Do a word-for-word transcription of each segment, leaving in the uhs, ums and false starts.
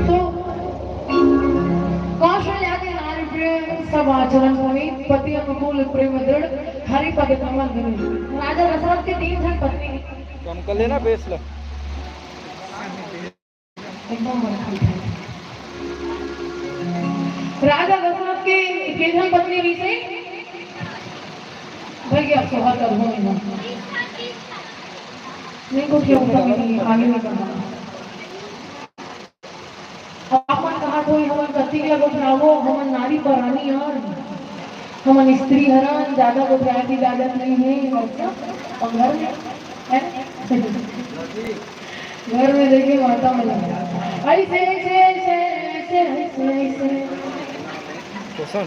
तो कौशल्या के नारी प्रिय, सब आचरण समेत, पति अनुकूल प्रेम दृढ़, हरि पद कमल गले। राजा दशरथ के तीन झन पत्नी। कम कर लेना बेस ला। एकदम मत खाई। राजा दशरथ के के झन पत्नी रहिसे? भैया, अब सोहर कर हो नहीं। नहीं, कुछ ऊपर नहीं, आगे नहीं करना। आप मन कहा कोई हमन कति के गोठियाबो, हमन नारी परानी हन, हमन स्त्री हरन, ज्यादा गोठियाए की इजाजत नहीं है। और क्या? और घर में है? घर में देखिए माता मन ऐसे, ऐसे, ऐसे, ऐसे, ऐसे, ऐसे। कैसन?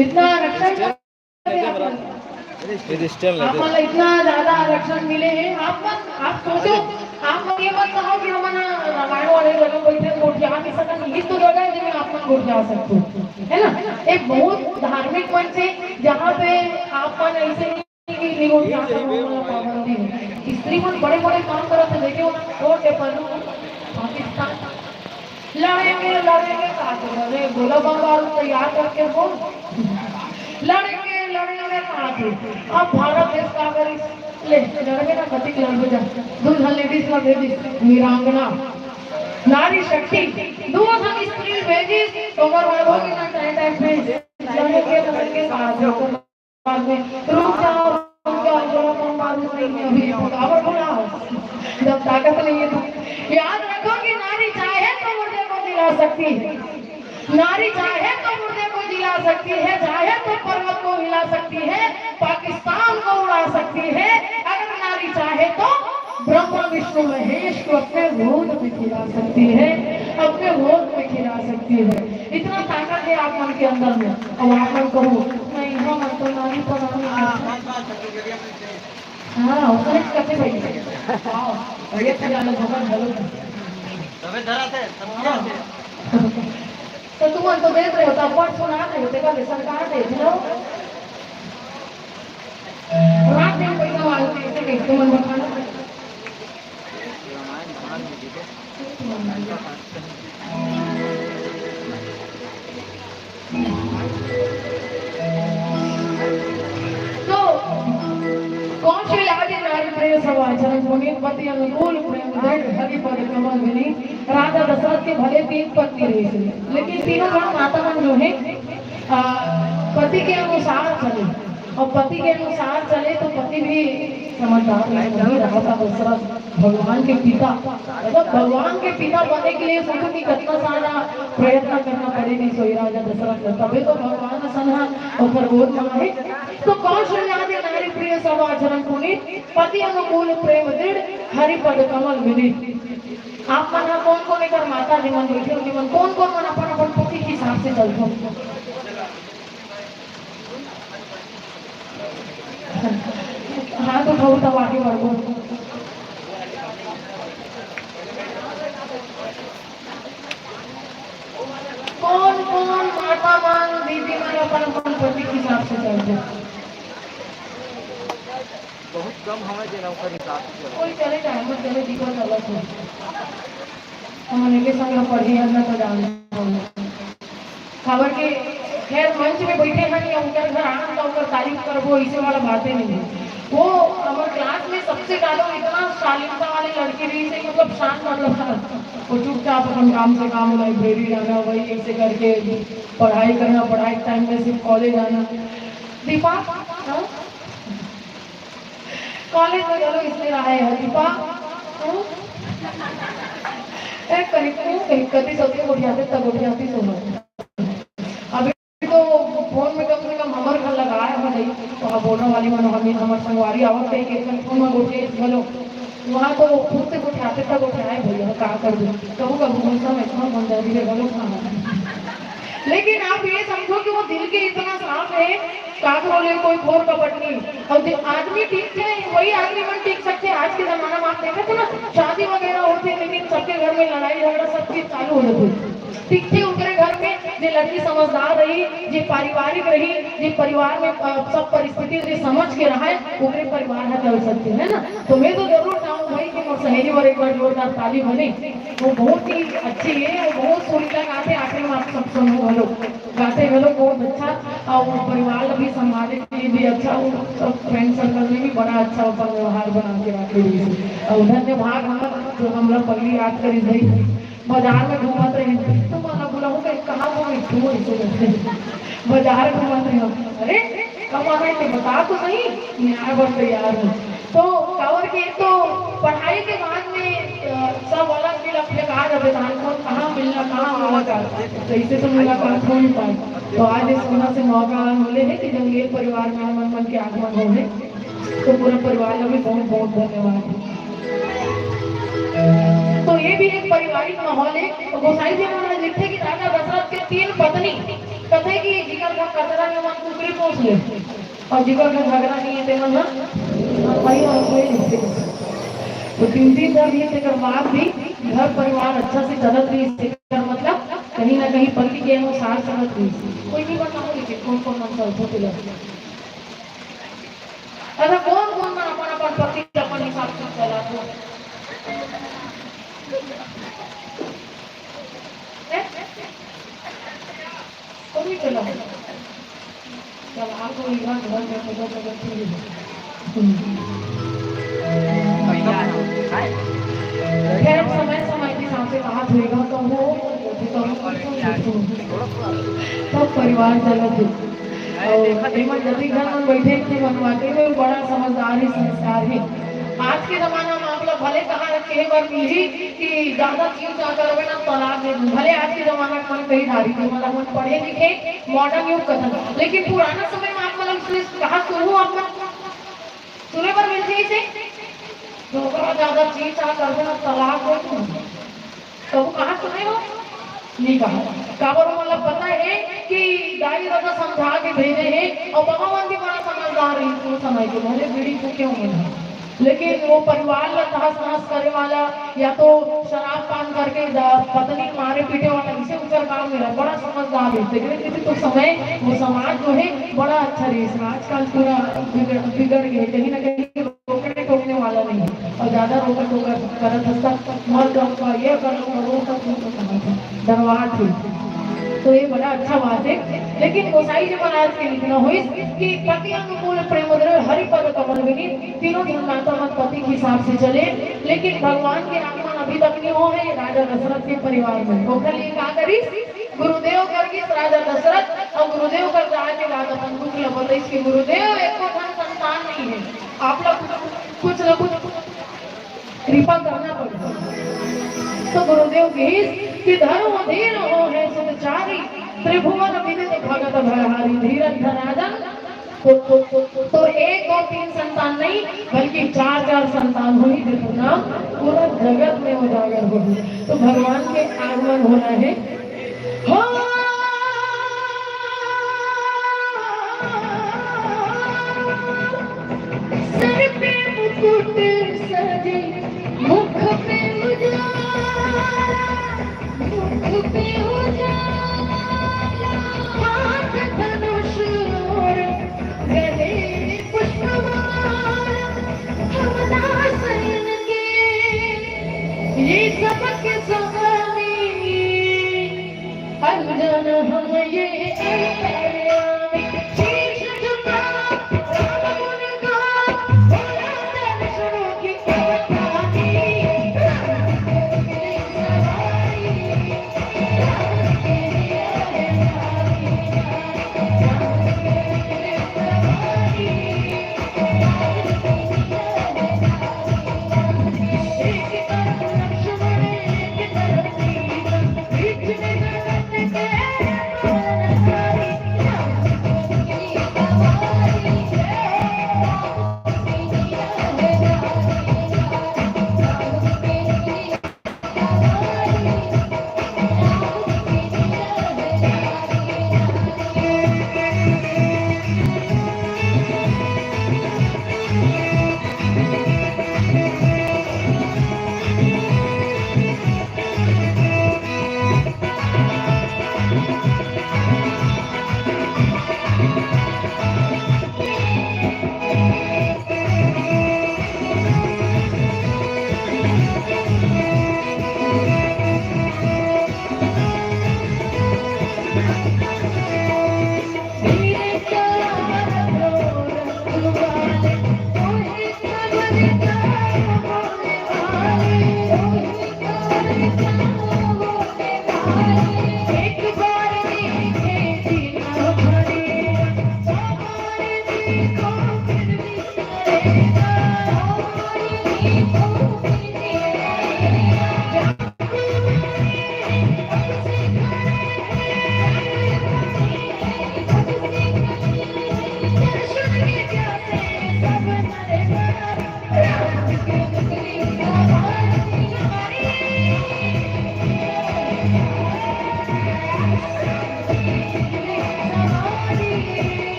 इतना आरक्षण ये स्टैंड आप लगे। मन ला इतना ज्यादा आरक्षण मिले हे। आप मन, आप सोचो, आप मन ये मत कहो कि हमन रामायण वाले जगह बैठे गोठिया नहीं सकन। ये तो जगह है जिसमें आप मन गोठिया सकते हो, है ना? एक बहुत धार्मिक मंच है जहाँ पे आप मन ऐसे नहीं कि नहीं गोठिया सकते हो, मतलब पाबंदी है। स्त्री मन बड़े बड़े काम करत है, देखे हो ना, कोर्ट है पर पाकिस्तान लड़ेंगे, लड़ेंगे, कहा तो बोले, बोला बाबा, और तैयार करके बोल। लड़ेंगे, लड़ेंगे, कहा थे। अब भारत देश का अगर इस, ले, लड़बे ना, कतिक लड़बे जा। दू झन लेडीज ला दे दी, वीरांगना, नारी शक्ति, दू झन स्त्री भेजी, तो अगर वैभव के ना टाइम टाइम पे लड़ेंगे, लड़ेंगे, कहा थे। बाद में रुक जाओ, उनका गोला बम बारूद नहीं है अभी, तो काबर बोला? जब ताकत नहीं है तो। याद रखो कि नारी चाहे तो मुर्दे को जिला सकती है, नारी चाहे तो मुर्दे को जिला सकती है, चाहे तो पर्वत को हिला सकती है, पाकिस्तान को उड़ा सकती है। अगर नारी चाहे तो ब्रह्मा विष्णु महेश को अपने गोद में खिला सकती है, अपने गोद में खिला सकती है। इतना ताकत है आप मन के अंदर में। अब आप मन कहो, नहीं, हम तो नारी प्रधान है। हाँ, उसने कैसे भाई? वाओ, ये तो जानो बहुत गलत है। तबे धरा थे, तब क्या हाँ। थे? तो तुमन तो देत रहे हो, तब पर सुना रहे हो, तेरा लेसन कहाँ थे, you know? रात दिन पैसा मांगते थे, तुमन बताना। तो कौन से लागे नारी प्रेम समाचार पुनीत पति अनुकूल प्रेम दृढ़ हरि पद कमल विनीत। राजा दशरथ के भले तीन पत्नी रही थी, लेकिन तीनों जन माता मन जो है, आ, पति के अनुसार चले, और पति के अनुसार चले तो पति भी समझदार नहीं रहा था दशरथ। भगवान के पिता, मतलब भगवान के पिता बनने के लिए सोचो कि कितना सारा प्रयत्न करना पड़ेगा सोई राजा दशरथ को, तभी तो भगवान असन ह ओकर गोद में है। तो कौन सुन जाते नारी प्रिय सब आचरण पुनीत, पति अनुकूल प्रेम दृढ़, हरि पद कमल विनीत। आप मन ह कौन कौन एकर माता जी मन बैठे हो, जी मन कौन कौन मन अपन अपन पति के हिसाब से चलते हो? हाथ उठाओ तब आगे बढ़ो। कौन कौन माता मन दीदी मन अपन अपन पति के हिसाब से चलते? बहुत कम हमें देना ओकर हिसाब से चलते। कोई चले जाए, मत चले, दिक्कत अलग हो। हमन एके संग पढ़े हन ना तो जान। काबर के खैर मंच में बैठे हन या उनकर घर आन त ओकर तारीफ करबो, ऐसे वाला बातें नहीं है। वो हमर क्लास में सबसे ज्यादा इतना शालीनता वाली लड़की रही से, मतलब शांत, मतलब शांत। वो चुपचाप अपन काम से काम, लाइब्रेरी जाना, वही ऐसे करके पढ़ाई करना, पढ़ाई टाइम में सिर्फ कॉलेज आना। दीपा, हाँ? कॉलेज में चलो इसने रहा है दीपा, हाँ? ए, कहीं, कहीं, कहीं कति सबके गोठियाते तब गोठियाती सुनो। अभी तो फोन में कम से कम हमर घर लगाए हो गई, तो हम बोलने वाली मन, हम, हमर संगवारी आवत है कि फोन में गोठिया घलो। वहाँ तो खुद से गोठियाते तक गोठियाए भैया, का कर दो। कबू कबू गुस्सा में इतना बन जाती है, घलो खाना। लेकिन आप ये समझो कि वो दिल के इतना साफ है, काकरो ले कोई घोर कपट नहीं। और जो आदमी ठीक है, वही आदमी मन टिक सकते हैं। आज के जमाना में आप देखे तो ना, शादी वगैरह होते हैं, लेकिन सबके घर में लड़ाई झगड़ा सब चीज चालू हो जाती है। ठीक थे उनके घर में जे लड़की समझदार रही, जे पारिवारिक रही, जे परिवार में, अ, सब परिस्थिति जे समझ के रहा है, ओकरे परिवार ह चल सकते है ना। तो मैं तो जरूर चाहूँ भाई कि मोर सहेली बर एक बार जोरदार ताली बने। वो बहुत ही अच्छी है, वो बहुत सुरीला गाते, आखिरी में आप सब सुनो घलो, गाते घलो बहुत अच्छा। और वो परिवार भी संभाले के लिए भी अच्छा, वो सब फ्रेंड सर्कल में भी बड़ा अच्छा अपन व्यवहार बना के रखे हुए। और धन्य भाग हमर जो हमरा पगली याद करी भाई। बाजार में घूमत रहे, तो मन बोला हो गए, कहाँ घूमे तू ऐसे करते? बाजार घूमत रहे, अरे कब आ रहे थे बता तो सही, मैं आए बर तैयार हूँ। तो काबर के तो पढ़ाई के बाद में, अ, सब अलग मिल अपने कहा जाते धान कौन कहाँ मिलना, कहाँ मुलाकात, तो इसे तो मुलाकात हो नहीं पाए। तो आज इस वजह से मौका मिले है कि जंगली परिवार में हमन मन के आगमन हो है, तो पूरा परिवार का भी बहुत बहुत धन्यवाद। तो ये भी एक पारिवारिक माहौल है। तो गोसाई जी महाराज लिखते कि राजा दशरथ के तीन पत्नी, कथे कि जिकर घर कचरा नहीं मन कुकरी पोस ले, और जिकर घर झगड़ा नहीं है तेमन ना भाई और कोई नहीं। तो तीन तीन घर नहीं, तेकर बाद भी घर परिवार अच्छा से चलत रही, तेकर मतलब कहीं ना कहीं पति के अनुसार चलत रही। कोई भी बताओ लेकिन कौन कौन मन चलते तिलक? अरे कौन कौन मन अपन अपन पति के अपन हिसाब से चलाथे? हैं? कोई चला। चल, आपको इधर घर में पूजा जगत के लिए। खैर, समय समय के हिसाब से कहा होएगा, तो वो, तो वो, तो परिवार चलत है। एमन जतिक झन मन बइठे हे, तेमन वाकई में बड़ा समझदार हे, संस्कार हे। आज के जमाना में आप ला भले कहा कहे बर मिलही कि ज्यादा चीज ना करबे ना, तलाक दे दूं। भले आज के जमाना के मन कही डारी, तेमन ला मन पढ़े लिखे, modern युग कथन, लेकिन पुराना समय में आप मन ला कहा सुनहू, आप मन सुने बर मिलथे इसे, "छोकरा ज्यादा चीज ना करबे ना, तलाक दे दूं।" कभू कहाँ सुने हो? नहीं कहा। काबर ओमन ला पता हे कि दाई ददा समझा के भेजे हे, अउ बाबा मन भी बड़ा समझदार रहिस ओ समय के, भले बीड़ी फूके हों मन। लेकिन वो परिवार ला तहस नहस करे वाला, या तो शराब पान करके द-, पत्नी मारे पीटे वाला, इसे उनकर काम नहीं रहा, बड़ा समझदार रहिस। लेकिन तो समय, वो समाज जो हे, बड़ा अच्छा रहिस। आजकल पूरा बिगड़, बिगड़ गए, कहीं ना कहीं रोकने टोकने वाला नहीं है। और ज्यादा रोका टोका करत हस त मर जाऊंगा, ये कर लूंगा, वो कर लूंगा, समझ डरवात हे। तो ये बड़ा अच्छा बात हे। लेकिन गोसाई जी महाराज के लिखना होइस कि पति अनुकूल प्रेम उदर हरि पद कमल विनीत, तीनों जन्मांतर मन पति के हिसाब से चले, लेकिन भगवान के आगमन अभी तक नहीं हो हे राजा दशरथ के परिवार में। ओकर लिए का करिस? गुरुदेव कर गिस राजा दशरथ, अउ गुरुदेव कर जाए के बाद अपन दुख ल बतइस कि गुरुदेव, एको ठन संतान नहीं हे, आप लोग कुछ न कुछ कृपा करना पड़ेगा। तो गुरुदेव कहिस कि धर्म धीर हो है सुतचारी, त्रिभुवन विदित भगत भयहारी, धीरज धर राजन तो, तो, तो, तो एक दो तीन संतान नहीं, बल्कि चार चार संतान होही, जेकर नाम पूरा जगत में उजागर होही। तो भगवान के आगमन होना हे। हो, सर पे मुकुट सजे, मुख पे उजाला, मुख पे उजाला, हाथ धनुष और गले पुष्पमाला। हम दासन के ये सबक स्वामी, अनजान हम ये अंतर्यामी। शीश झुका, राम गुण गा, भोला दर्शनों की अवतारी।